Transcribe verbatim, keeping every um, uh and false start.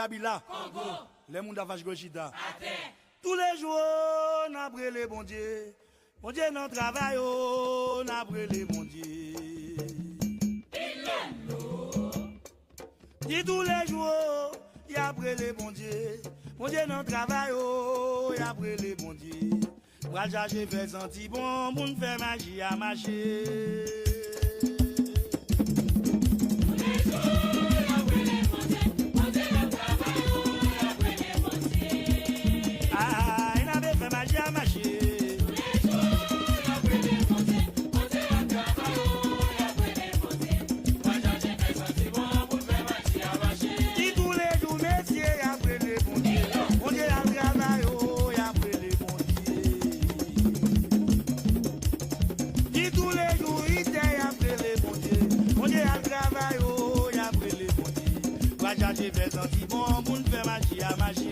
Kabila. Kongo. Lè moun ta fache gwo chita. Atè. Toulejou, oh, n ap rele Bondye. Bondye nan travay, oh, n ap rele Bondye. Di toulejou, oh, y ap rele Bondye. Bondye nan travay, oh, y ap rele Bondye. Pral chache fè santi bon, moun fè maji a mache. Ay, n ap fè maji a mache. Di toulejou mesye y ap rele Bondye. Bondye al travay, oh, y ap rele Bondye. Di toulejou itè y ap rele Bondye. Bondye al travay, oh, y ap rele Bondye. Pral chache fè santi bon, moun fè maji a mache.